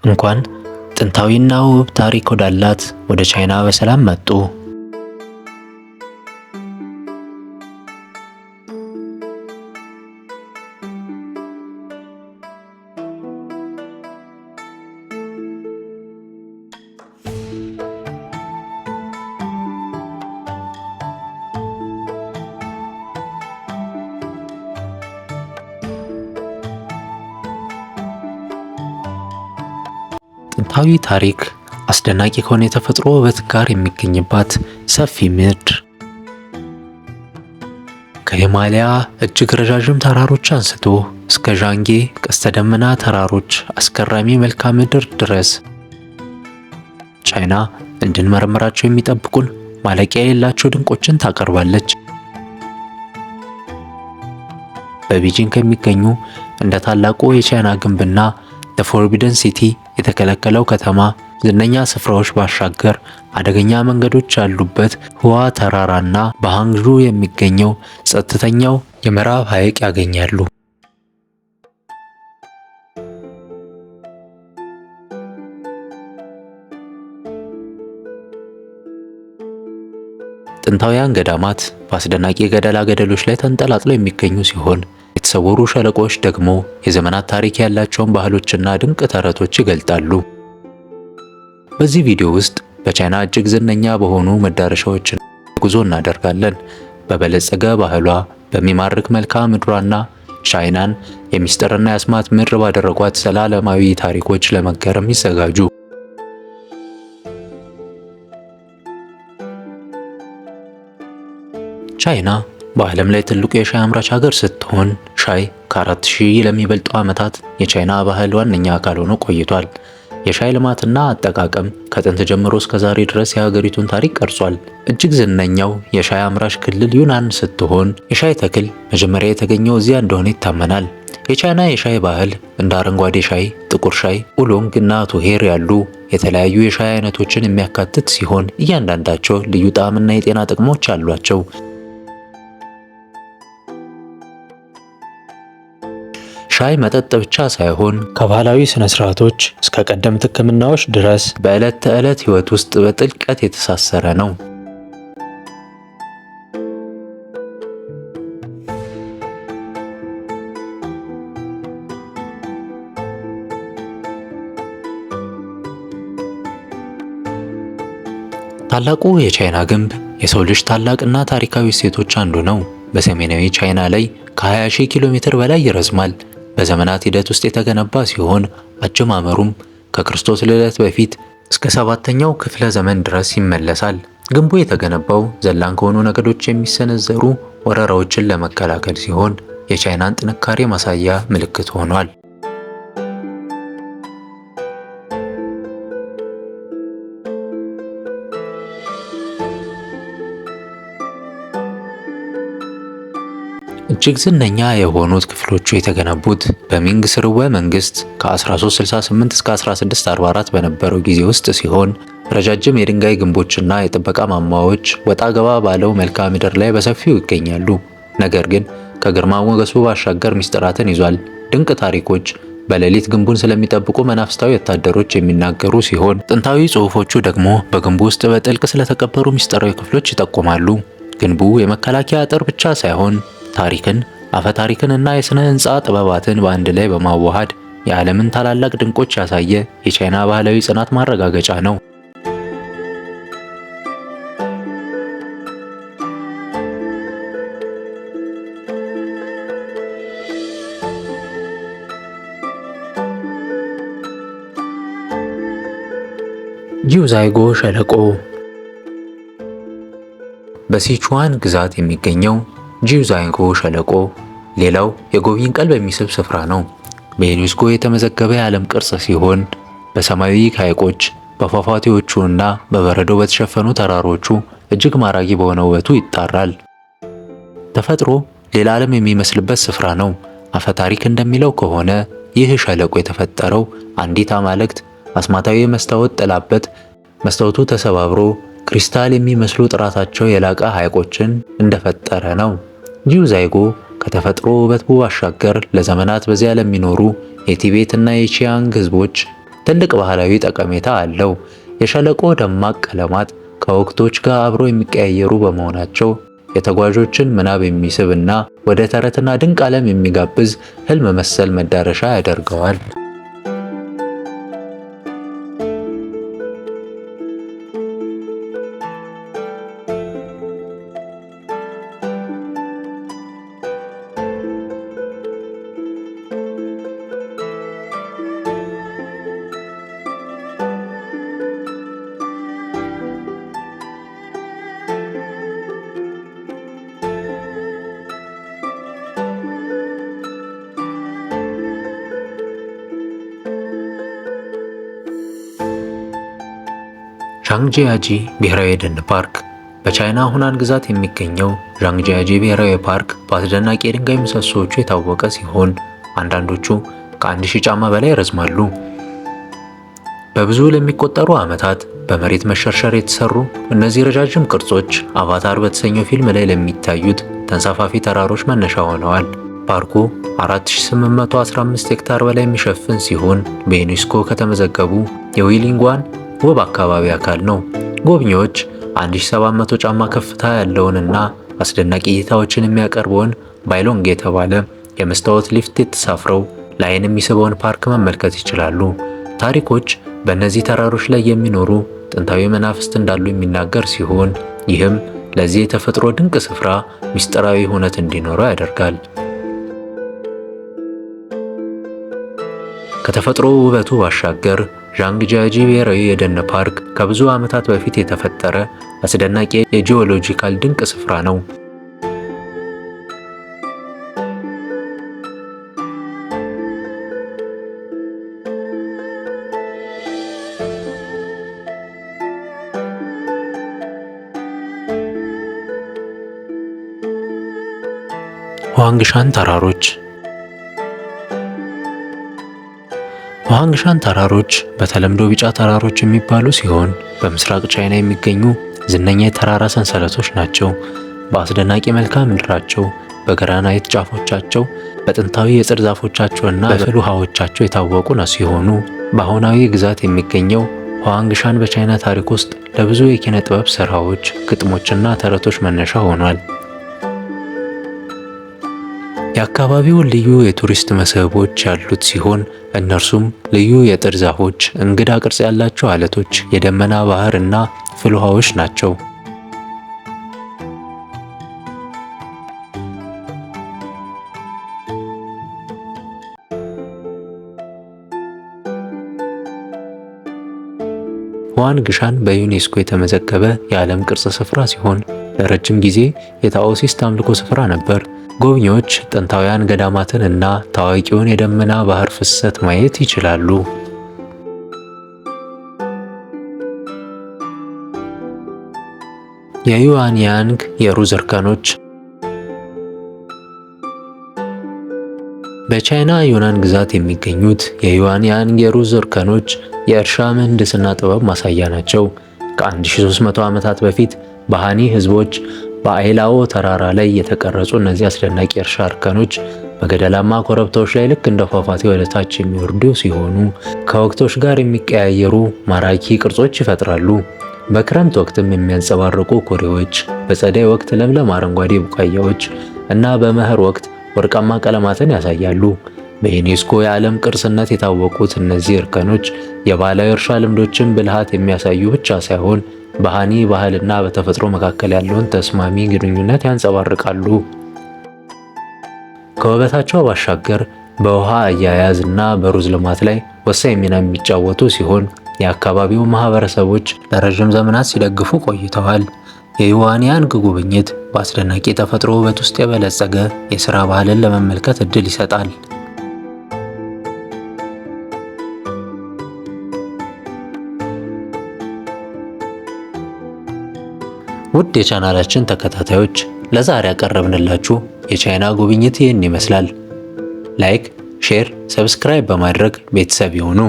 እንኳን ጥንታዊና ውብ ታሪክ ወዳላት ወደ ቻይና በሰላም መጡ። ጥንታዊ ታሪክ አስደናቂ ከሆነ የተፈጥሮ ውበት ጋር የሚገኝባት ሰፊ ምድር፣ ከሂማሊያ እጅግ ረዣዥም ተራሮች አንስቶ እስከ ዣንጌ ቀስተ ደመና ተራሮች አስገራሚ መልክዓ ምድር ድረስ ቻይና እንድንመረምራቸው የሚጠብቁን ማለቂያ የሌላቸው ድንቆችን ታቀርባለች። በቤጂንግ ከሚገኙ እንደ ታላቁ የቻይና ግንብና The Forbidden City የተከለከለው ከተማ ዝነኛ ስፍራዎች ባሻገር አደገኛ መንገዶች ያሉበት ህዋ ተራራና በሃንግዡ የሚገኘው ጸጥተኛው የምዕራብ ሐይቅ ያገኛሉ። ጥንታውያን ገዳማት በአስደናቂ ገደላ ገደሎች ላይ ተንጠላጥለው የሚገኙ ሲሆን የተሰወሩ ሸለቆዎች ደግሞ የዘመናት ታሪክ ያላቸውን ባህሎችና ድንቅ ተረቶች ይገልጣሉ። በዚህ ቪዲዮ ውስጥ በቻይና እጅግ ዝነኛ በሆኑ መዳረሻዎች ጉዞ እናደርጋለን። በበለጸገ ባህሏ፣ በሚማርክ መልክዓ ምድሯና ቻይናን የሚስጥርና የአስማት ምድር ባደረጓት ዘላለማዊ ታሪኮች ለመገረም ይዘጋጁ። ቻይና በዓለም ላይ ትልቁ የሻይ አምራች ሀገር ስትሆን ሻይ ከ4000 ለሚበልጡ ዓመታት የቻይና ባህል ዋነኛ አካል ሆኖ ቆይቷል። የሻይ ልማትና አጠቃቀም ከጥንት ጀምሮ እስከ ዛሬ ድረስ የሀገሪቱን ታሪክ ቀርጿል። እጅግ ዝነኛው የሻይ አምራች ክልል ዩናን ስትሆን የሻይ ተክል መጀመሪያ የተገኘው እዚያ እንደሆነ ይታመናል። የቻይና የሻይ ባህል እንደ አረንጓዴ ሻይ፣ ጥቁር ሻይ፣ ኡሎንግ እና ቱሄር ያሉ የተለያዩ የሻይ አይነቶችን የሚያካትት ሲሆን እያንዳንዳቸው ልዩ ጣዕምና የጤና ጥቅሞች አሏቸው። ሻይ መጠጥ ብቻ ሳይሆን ከባህላዊ ስነ ስርዓቶች እስከ ቀደምት ሕክምናዎች ድረስ በዕለት ተዕለት ሕይወት ውስጥ በጥልቀት የተሳሰረ ነው። ታላቁ የቻይና ግንብ የሰው ልጅ ታላቅና ታሪካዊ እሴቶች አንዱ ነው። በሰሜናዊ ቻይና ላይ ከ20,000 ኪሎ ሜትር በላይ ይረዝማል። በዘመናት ሂደት ውስጥ የተገነባ ሲሆን አጀማመሩም ከክርስቶስ ልደት በፊት እስከ ሰባተኛው ክፍለ ዘመን ድረስ ይመለሳል። ግንቡ የተገነባው ዘላን ከሆኑ ነገዶች የሚሰነዘሩ ወረራዎችን ለመከላከል ሲሆን የቻይናን ጥንካሬ ማሳያ ምልክት ሆኗል። እጅግ ዝነኛ የሆኑት ክፍሎቹ የተገነቡት በሚንግ ስርወ መንግስት ከ1368 እስከ 1644 በነበረው ጊዜ ውስጥ ሲሆን ረጃጅም የድንጋይ ግንቦችና የጥበቃ ማማዎች ወጣ ገባ ባለው መልክዓ ምድር ላይ በሰፊው ይገኛሉ። ነገር ግን ከግርማ ሞገሱ ባሻገር ሚስጥራትን ይዟል። ድንቅ ታሪኮች በሌሊት ግንቡን ስለሚጠብቁ መናፍስታዊ ወታደሮች የሚናገሩ ሲሆን ጥንታዊ ጽሑፎቹ ደግሞ በግንቡ ውስጥ በጥልቅ ስለተቀበሩ ሚስጥራዊ ክፍሎች ይጠቁማሉ። ግንቡ የመከላከያ አጥር ብቻ ሳይሆን ታሪክን፣ አፈታሪክን እና የሥነ ሕንፃ ጥበባትን በአንድ ላይ በማዋሃድ የዓለምን ታላላቅ ድንቆች ያሳየ የቻይና ባህላዊ ጽናት ማረጋገጫ ነው። ጂውዛይጎ ሸለቆ በሲቹዋን ግዛት የሚገኘው ጂውዛይጎ ሸለቆ ሌላው የጎብኝን ቀልብ የሚስብ ስፍራ ነው። በዩኔስኮ የተመዘገበ የዓለም ቅርስ ሲሆን በሰማያዊ ሐይቆች፣ በፏፏቴዎቹ እና በበረዶ በተሸፈኑ ተራሮቹ እጅግ ማራኪ በሆነ ውበቱ ይጣራል። ተፈጥሮ ሌላ ዓለም የሚመስልበት ስፍራ ነው። አፈታሪክ እንደሚለው ከሆነ ይህ ሸለቆ የተፈጠረው አንዲት አማልክት አስማታዊ መስታወት ጥላበት መስታወቱ ተሰባብሮ ክሪስታል የሚመስሉ ጥራታቸው የላቀ ሐይቆችን እንደፈጠረ ነው። ጂውዛይጎ ከተፈጥሮ ውበት ባሻገር ለዘመናት በዚያ ለሚኖሩ የቲቤት እና የቺያንግ ህዝቦች ትልቅ ባህላዊ ጠቀሜታ አለው። የሸለቆ ደማቅ ቀለማት ከወቅቶች ጋር አብረው የሚቀያየሩ በመሆናቸው የተጓዦችን ምናብ የሚስብ እና ወደ ተረትና ድንቅ ዓለም የሚጋብዝ ህልም መሰል መዳረሻ ያደርገዋል። ዣንግጂያጂ ብሔራዊ የደን ፓርክ በቻይና ሁናን ግዛት የሚገኘው ዣንግጂያጂ ብሔራዊ ፓርክ በአስደናቂ የድንጋይ ምሰሶዎቹ የታወቀ ሲሆን አንዳንዶቹ ከ1000 ጫማ በላይ ይረዝማሉ። በብዙ ለሚቆጠሩ ዓመታት በመሬት መሸርሸር የተሰሩ እነዚህ ረጃጅም ቅርጾች አቫታር በተሰኘው ፊልም ላይ ለሚታዩት ተንሳፋፊ ተራሮች መነሻ ሆነዋል። ፓርኩ 4815 ሄክታር በላይ የሚሸፍን ሲሆን በዩኔስኮ ከተመዘገቡ የዊሊንጓን ውብ አካባቢ አካል ነው። ጎብኚዎች 1700 ጫማ ከፍታ ያለውንና አስደናቂ እይታዎችን የሚያቀርበውን ባይሎንግ የተባለ የመስታወት ሊፍት ተሳፍረው ለዓይን የሚስበውን ፓርክ መመልከት ይችላሉ። ታሪኮች በእነዚህ ተራሮች ላይ የሚኖሩ ጥንታዊ መናፍስት እንዳሉ የሚናገር ሲሆን ይህም ለዚህ የተፈጥሮ ድንቅ ስፍራ ምስጢራዊ ሁነት እንዲኖረው ያደርጋል። ከተፈጥሮ ውበቱ ባሻገር ዣንግጂያጂ ብሔራዊ የደን ፓርክ ከብዙ ዓመታት በፊት የተፈጠረ አስደናቂ የ geological ድንቅ ስፍራ ነው። ሁዋንግሻን ተራሮች። ሁዋንግሻን ተራሮች በተለምዶ ቢጫ ተራሮች የሚባሉ ሲሆን በምስራቅ ቻይና የሚገኙ ዝነኛ የተራራ ሰንሰለቶች ናቸው። በአስደናቂ መልክዓ ምድራቸው፣ በግራናይት ጫፎቻቸው፣ በጥንታዊ የጽድ ዛፎቻቸውና በፍል ውሃዎቻቸው የታወቁ ሲሆኑ በአሁናዊ ግዛት የሚገኘው ሁዋንግሻን በቻይና ታሪክ ውስጥ ለብዙ የኪነ ጥበብ ስራዎች፣ ግጥሞችና ተረቶች መነሻ ሆኗል። የአካባቢው ልዩ የቱሪስት መስህቦች ያሉት ሲሆን እነርሱም ልዩ የጥድ ዛፎች፣ እንግዳ ቅርጽ ያላቸው አለቶች፣ የደመና ባህር እና ፍል ውሃዎች ናቸው። ሁዋንግሻን በዩኔስኮ የተመዘገበ የዓለም ቅርስ ስፍራ ሲሆን ለረጅም ጊዜ የታኦሲስት አምልኮ ስፍራ ነበር። ጎብኚዎች ጥንታውያን ገዳማትን እና ታዋቂውን የደመና ባህር ፍሰት ማየት ይችላሉ። የዩዋንያንግ የሩዝ እርከኖች በቻይና ዩናን ግዛት የሚገኙት የዩዋንያንግ የሩዝ እርከኖች የእርሻ ምህንድስና ጥበብ ማሳያ ናቸው። ከ1300 ዓመታት በፊት በሃኒ ህዝቦች በአይላኦ ተራራ ላይ የተቀረጹ እነዚህ አስደናቂ የእርሻ እርከኖች በገደላማ ኮረብታዎች ላይ ልክ እንደ ፏፏቴ ወደ ታች የሚወርዱ ሲሆኑ ከወቅቶች ጋር የሚቀያየሩ ማራኪ ቅርጾች ይፈጥራሉ። በክረምት ወቅትም የሚያንጸባርቁ ኩሬዎች፣ በጸደይ ወቅት ለምለም አረንጓዴ ቡቃያዎች እና በመኸር ወቅት ወርቃማ ቀለማትን ያሳያሉ። በዩኔስኮ የዓለም ቅርስነት የታወቁት እነዚህ እርከኖች የባህላዊ እርሻ ልምዶችን ብልሃት የሚያሳዩ ብቻ ሳይሆን በሃኒ ባህልና በተፈጥሮ መካከል ያለውን ተስማሚ ግንኙነት ያንጸባርቃሉ። ከውበታቸው ባሻገር በውሃ አያያዝ እና በሩዝ ልማት ላይ ወሳኝ ሚና የሚጫወቱ ሲሆን የአካባቢው ማህበረሰቦች ለረጅም ዘመናት ሲደግፉ ቆይተዋል። የዩዋንያንግ ጉብኝት በአስደናቂ የተፈጥሮ ውበት ውስጥ የበለጸገ የሥራ ባህልን ለመመልከት ዕድል ይሰጣል። ውድ የቻናላችን ተከታታዮች፣ ለዛሬ ያቀረብንላችሁ የቻይና ጉብኝት ይህን ይመስላል። Like፣ share፣ subscribe በማድረግ ቤተሰብ ይሁኑ።